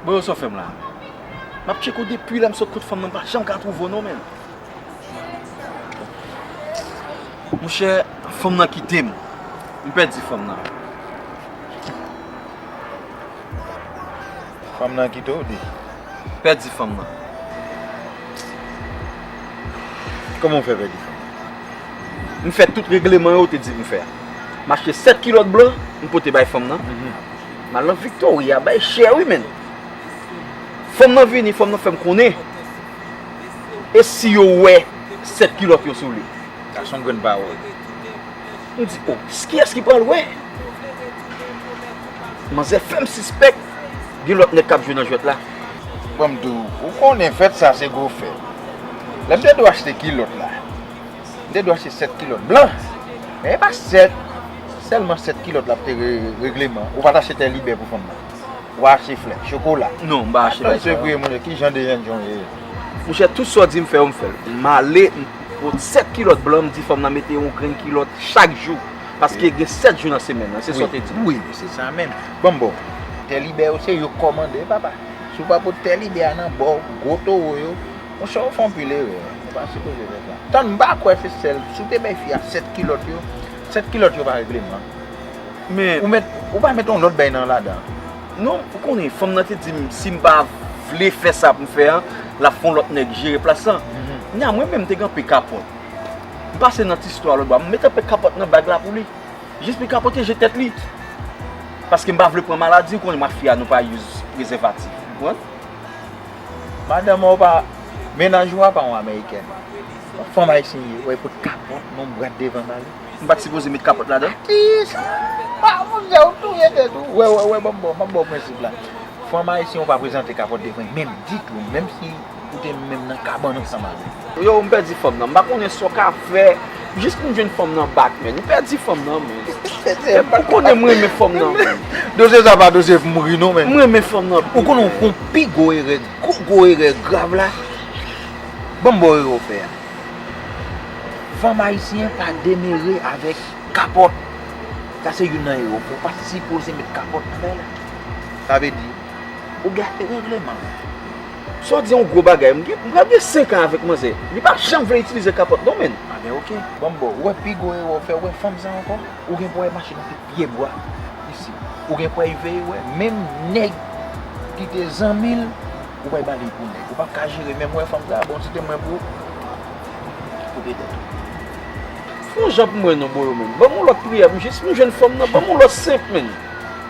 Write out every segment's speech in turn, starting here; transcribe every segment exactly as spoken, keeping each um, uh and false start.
Bro, sa w fè m la? M ap tcheke w depi lè m sot kot fanm nan, m pa janm ka twouve w non, menn. Monchè, fanm nan kite m. M pèdi fanm nan. Fanm nan kite w, w di? Pèdi fanm nan. Kòman w fè pèdi fanm nan? M fè tout regleman yo w te di m fè a. M achte sèt kilòt blan, m pote bay fanm nan. M al nan Victoria, bay chè wi, menn. Fanm nan vini, fanm nan fè m konnen. E si yo wè sèt kilòt yo sou li? Sa se yon grenn pawòl. M di, oh, kiyès ki pral wè? Manzè fè m sispèk gen lòt nèg k ap jwe nan jwèt la. Bon, m di w, ou konnen fèt sa se gwo fèt. Lè m te dwe achte kilòt la, m te dwe achte sèt kilòt blan. Men e pa sèt, sèlman sèt kilòt la pou te re-, regleman. Ou pa t achte tè libè pou fanm nan. Ou achte flè, chokola. Non, m pa achte bagay sa yo. Atò, se vre, monchè, ki jan de jènjan w ye? Monchè, tout sa w di m fè yo, m fè l. M ale, m pot sèt kilòt blan, m di fanm nan mete yon grenn kilòt chak jou. Paske gen sèt jou nan semèn nan, se sa w te di m. Wi, wi, se sa menm. Bon, bon, tè libè yo, se yo k kòmande, papa. Si w pa pot tè libè a nan ba w, gwo towo yo, monchè, w fè anpil erè. Ou pa sipoze fè sa. Tann, m pa kwè se sèl, si w te bay fi a sèt kilòt yo, sèt kilòt yo pa regleman. Men ou met, ou pa met yon lòt bèy nan ladan. Non, ou konnen, fanm nan te di m si m pa vle fè sa pou m fè an, l ap fè yon lòt nèg jere plas lan. Nya, mwen menm, m te gen anpil kapòt. M pase nan ti sto a lòtbò a, m mete anpil kapòt nan bag la pou li. Jis pou li kapòte je tèt li. Paske m pa vle pran maladi, ou konnen, mwen ak fi a, nou pa use prezèvatif. Ou konprann? Madanm ou pa, mennaj ou a pa yon amerikèn. Yon fanm ayisyen ye, wè, pot kapòt nan bwat devan ba li. M pa t sipoze met kapòt ladan? Kisa? Ah, monchè, ou touye tèt ou. Wè, wè, wè, ban m ba w, ban m ba w prensip la. Fanm ayisyen ou pa prezante kapòt devan menm ditou, menm si ou te menm nan kabann ansanm avè l. Yo, m pèdi fanm nan. M pa konnen sa w ka fè. Jis pou m jwenn fanm nan back, man. M pèdi fanm nan, man. Ou konnen m renmen fanm nan, man. Dosye sa pa dosye pou mouri non, man. M renmen fanm nan. Ou konnen ou fè yon pi gwo erè, gwo, gwo erè grav la. Ban m ba w erè w fè a. Fanm ayisyen pa demere avèk kapòt. Sa se youn nan erè w fè. Ou pa sipoze met kapòt nan bagay la. Sa vle di, ou gate regleman. Sa w di a yon gwo bagay. M gen, m pral gen senk an avèk manzè. Li pa janm vle itilize kapòt non, man. A ben, oke. Ban m ba w. Ou wè pi gwo erè w fè, ou wè fanm sa ankò? Ou gen pou w al mache nan tout pye bwa isi. Ou gen pou w al veye wè menm nèg ki te zanmi l, ou pral ba li pou nèg. Ou pa ka jere menm wè fanm sa, bon, si te mwen pou ou, koupe tèt ou. Fè yon jan pou mwen non, Bolo, man. Ban m yon lòt priyè, m jis m jwenn fanm nan, ban m yon lòt senp, man.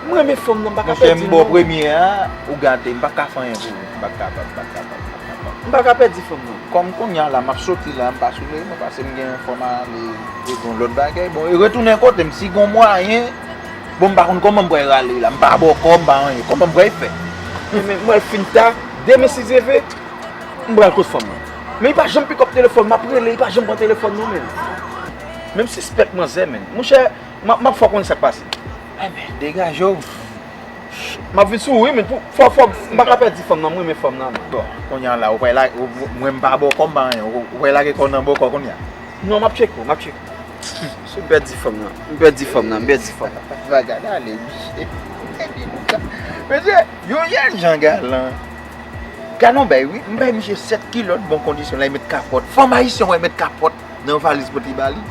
M renmen fanm nan, m pa ka pèdi l non. Monchè, m ba w premye a, ou gate, m pa ka fè anyen pou ou. M pa kapab, m pa kapab, m pa kapab. M pa ka pèdi fanm nan. Kòm kounye a la, m ap soti la, m pa sou veye mwen, paske m gen yon fanm ale regle yon lòt bagay. Bon, e retounen kote m, si gon mwayen, bon, m pa konn kòman m pral rale la, m pa ba w kòb, m pa anyen, kòman m pral fè? Men mwen fin ta, demen si Dye vle, m pral kot fanm nan. Men li pa janm pick up telefòn, m ap rele, li pa janm pran telefòn non, man. Men m sispèk manzè, man. Monchè, m ap, m ap fè w konnen sa k pase. Enben, degaje w. M ap vin sou ou, wi, men pou, fò, fò, m pa ka pèdi fanm nan, m renmen fanm nan, men. Bon, kounye a la, ou pral la, ou, mwen m pa ba w kòb, m pa anyen, ou, ou pral lage kò w nan bòkò kounye a. Non, m ap tcheke w, m ap tcheke w. Si m pèdi fanm nan, m pèdi fanm nan, m pèdi fanm nan. Bagay la ale, mesye. Mesye, yon jèn jan galan. Gade yon bay, wi, m bay misye sèt kilòt bon kondisyon, la, li met kapòt. Fanm ayisyen, wè, met kapòt nan yon valiz pou li ba li.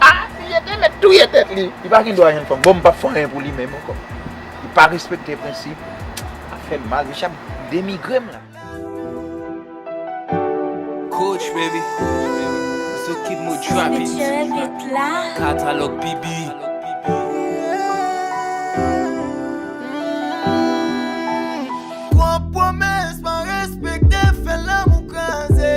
Ah, misye te mèt touye tèt li. Li pa gen dwa jwenn fanm. Bon, m p ap fè anyen pou li menm ankò. Li pa respekte prensip. Sa fè m mal. Misye ap denigre m la. Coach, baby. So keep mo drop it. Katalòg B B. Gwo pwomès pa respekte, fè lanmou kraze.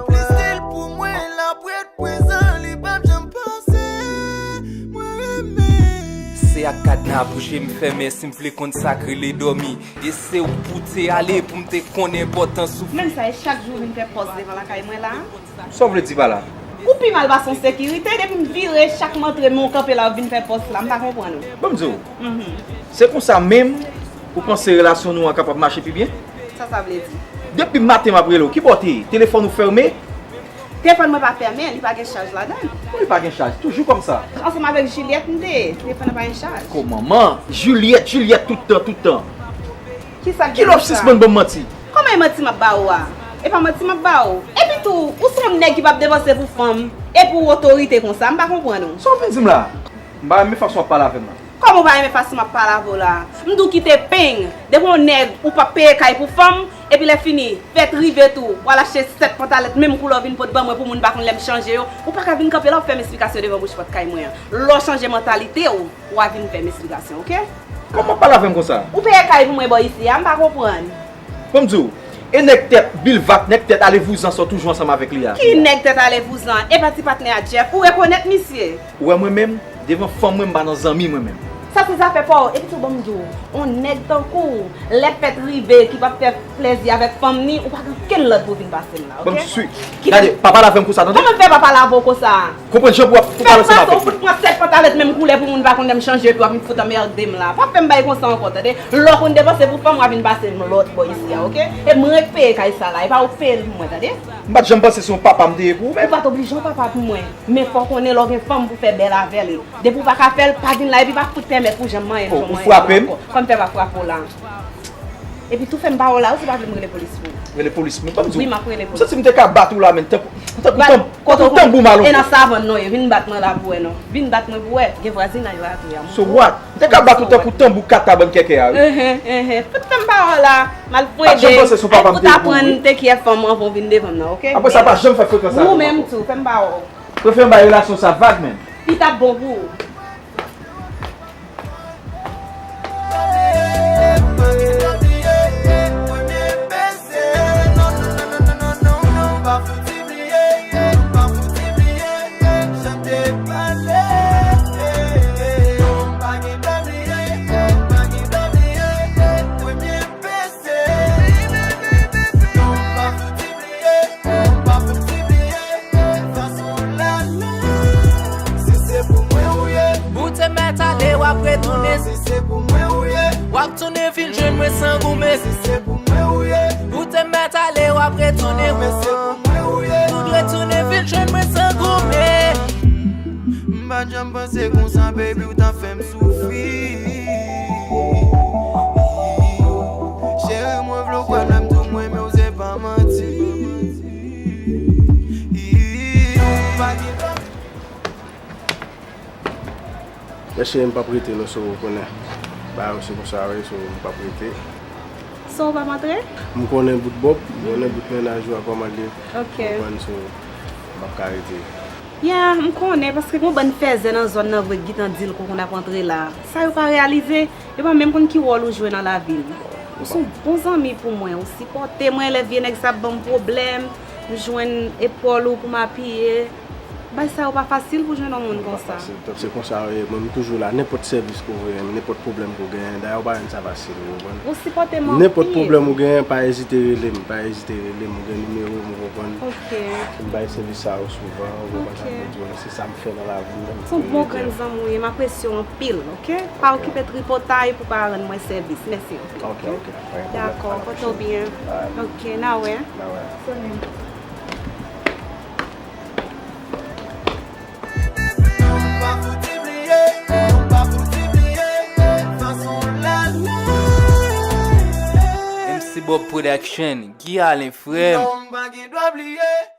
Plis kil pou mwen, l ap ret prezan, li p ap janm pase. Mwen renmen. Se ak kadna bouche m fèmen, si m vle konn sa k rele dòmi. E se ou pou te ale pou m te konn enpòtans ou. Menm sa, e chak jou w vin fè pòz devan lakay mwen la. Sa w vle di pa la? Ou pi mal pase yon sekirite, depi m vire, chak m antre, men w kanpe la, w ap vin fè pòz la, m pa konprann ou. Ban m di w, se konsa menm ou panse relasyon nou an kapab mache pi byen? Sa sa vle di? Depi maten m ap rele w, ki bò w te ye? Telefòn ou fèmen? Telefòn mwen pa fèmen, li pa gen chaj ladan l. Wi, li pa gen chaj, toujou kòmsa. Ansanm avèk Juliette m te ye, telefòn nan pa gen chaj. Kòman? Juliette, Juliette tout tan, tout tan. Kisa ki gen sa? Ki lè w sispann ban m manti? Kòman e manti m ap ba ou a? E pa manti m ap ba ou. Epi tou, ou se yon nèg ki p ap depanse pou fanm, e pou otorite konsa, m pa konprann ou. Sa w vin di m la? M pa renmen fason w ap pale avè m nan. Kòman w pa renmen fason m ap pale avè w la? M di w kite peng. Depi yon nèg ou p ap peye kay pou fanm, epi lè fini, fèt rive tou, w al achte sèt pantalèt menm koulè w vin pot ban mwen pou moun pa konn lè m chanje yo, ou pa ka vin kanpe la w ap fè m esplikasyon devan bouch pòt kay mwen an. Lè w chanje mantalite w, w a vin fè m esplikasyon, oke? Kòman w ap pale avè m konsa? Ou peye kay pou mwen bò isi a, m pa konprann. Ban m di w, e nèg tèt bilvak, nèg tèt alevouzan sa w toujou ansanm avèk li a? Ki nèg tèt alevouzan? E pa ti patnè a Jeff, ou rekonèt misye? Ou wè mwen menm, devan fanm mwen, m pa nan zanmi mwen menm. Sa se zafè pa w, epi tou ban m di w, on nèg tankou w, lè fèt rive ki p ap fè plèzi avèk fanm ni, ou pa gen okenn lòd pou vin pase m la, oke? Ban m ti swi. Gade, pa pale avè m konsa, tande? Kòman m fè pa pale avè w konsa? Konprann jan pou w ap pou pale ansanm avèk mwen. Fèt pase w fout pran sèt pantalèt menm koulè pou moun pa konn lè m chanje epi w ap fout anmède m la. Pa fè m bay konsa ankò, tande? Lè w konn depanse pou fanm, w a vin pase m lòt bò isi a, oke? E mwen k peye kay sa la, e pa ou k peye l pou mwen, tande? M pa t janm panse se yon papa m te ye pou ou menm. Ou pa t oblije yon papa pou mwen. Men fò w konnen lè w gen fanm pou fè bèl avè l. Depi w pa ka fè l, pa vin la epi pa fout pèmèt pou janm manyen m jan manyen m la ankò. Fò m fè pa frape w la. Epi tou fè m ba w la wi si w pa vle m rele polis pou ou. Rele polis pou mwen? Ban m di w. Wi, m ap rele polis. M santi m te ka bat ou la, men tankou, tankou tanbou malongo. E nan savann non ye, vin bat mwen la pou wè non. Vin bat mwen pou wè, gen vwazinay la tou ya. So what? M te ka bat ou tankou tanbou kata bann kèkè a wi. Enhen, enhen. Fout fè m ba w la, m al fwede. Pa t janm panse se yon papa m te ye pou ou wi. Al fout aprann te kiyè fanm anvan w vin devan m nan, oke? Apre sa, pa janm fè frekans sa ankò. Ou menm tou, fè m ba w. Prefere m bay relasyon sa vag menm. Li t ap bon pou ou. Ou pa fouti bliye fason w lale. Si se pou mwen ou ye. Boute mèt ale, w ap retounen. Si se pou mwen ou ye. W ap tounen vin jwenn mwen san goumen. Si se pou mwen ou ye. Boute mèt ale, w ap retounen. Men se pou mwen ou ye. Nou dwe tounen vin jwenn mwen san goumen. M pa t janm panse konsa, baby, ou ta fè m soufri. Cheri mwen, vle w kwè m, lè m di w m renmen w, se pa manti. Mèsi, m p ap rete non, so, ou konnen. Bagay yo se konsa, wi, so, m p ap rete. So, ou p ap antre? M konnen bout bòb, m konnen bout mennaj ou a kòman l ye. Ok. Ou konprann, so, m p ap ka rete. Ya, m konnen, paske gen yon bann fèzè nan zòn nan vre k gentan di l ke w konn ap antre la. Sa yo pa reyalize, yo pa menm konn ki wòl ou jwe nan lavi m. Ou se yon bon zanmi pou mwen, ou sipòte mwen lè vye nèg sa ap ban m pwoblèm, m jwenn epòl ou pou m apiye. Bagay sa yo pa fasil pou jwenn yon moun konsa. Se konsa, wi, mwen m toujou la, nenpòt sèvis ke w voye m, nenpòt pwoblèm ke w genyen. Dayè, ou pa jwenn sa fasil, ou konprann? Ou sipòte m anpil. Nenpòt pwoblèm ou genyen, pa ezite rele m, pa ezite rele m, ou gen nimewo m, ou konprann? Ok. M bay sèvis sa yo souvan, ou konprann sa m vle di w la, se sa m fè nan lavi m. Se yon bon grenn zanmi w ye, m apresye w anpil, ok? Pa okipe tripotay pou pa rann mwen sèvis. Mèsi anpil, ok? Ok, ok. Dakò, pote w byen. Ok, n a wè. N a wè. Se menm. M C Bob Production, Guy Alain, frè m.